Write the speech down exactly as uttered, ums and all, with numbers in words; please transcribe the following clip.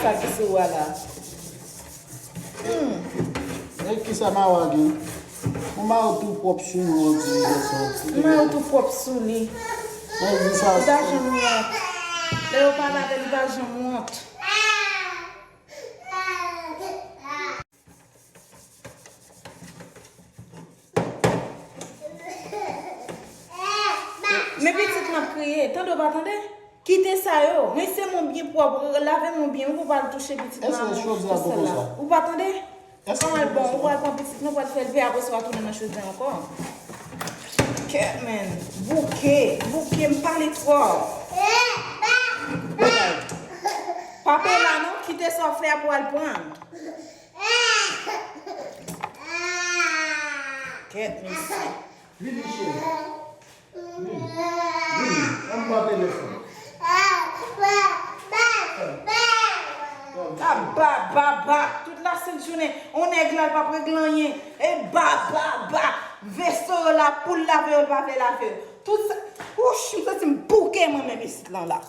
Sa ki sou ou a la. Hmm. E kisa Mawa gen? Ou mare w tou pwòp sou nou, on dirait, sa. M mare w tou pwòp sou li. Mwen di sa. Li pa janm wont. Lè yo pa lave, li pa janm wont. Men pitit m ap kriye. Tande w pa tande? Kite sa yo. Rinse men w byen pwòp. Lave men w byen. Ou pa al touche pitit m. Èske chòdyè a poko sa? Ou pa tande? Èske poko sa? Bon, ou pral pran pitit mwen, ou pral fè leve, apre sa w a tounen nan chòdyè ankò. Kèt, men. Bouke. Bouke, m pale twò. Pa pè la non, kite sa w fè a pou w al pran. Kèt, mesye. Vini, cheri. Vini. Vini. Ann pran telefòn. Ba, ba, ba, ba. Tout la sent jounen, on nèg la, l p ap regle anyen. E ba, ba, ba. Veso yo la, pou l lave yo, l pa vle lave yo. Tout sa, wouch, m santi m bouke mwen menm isit lan la.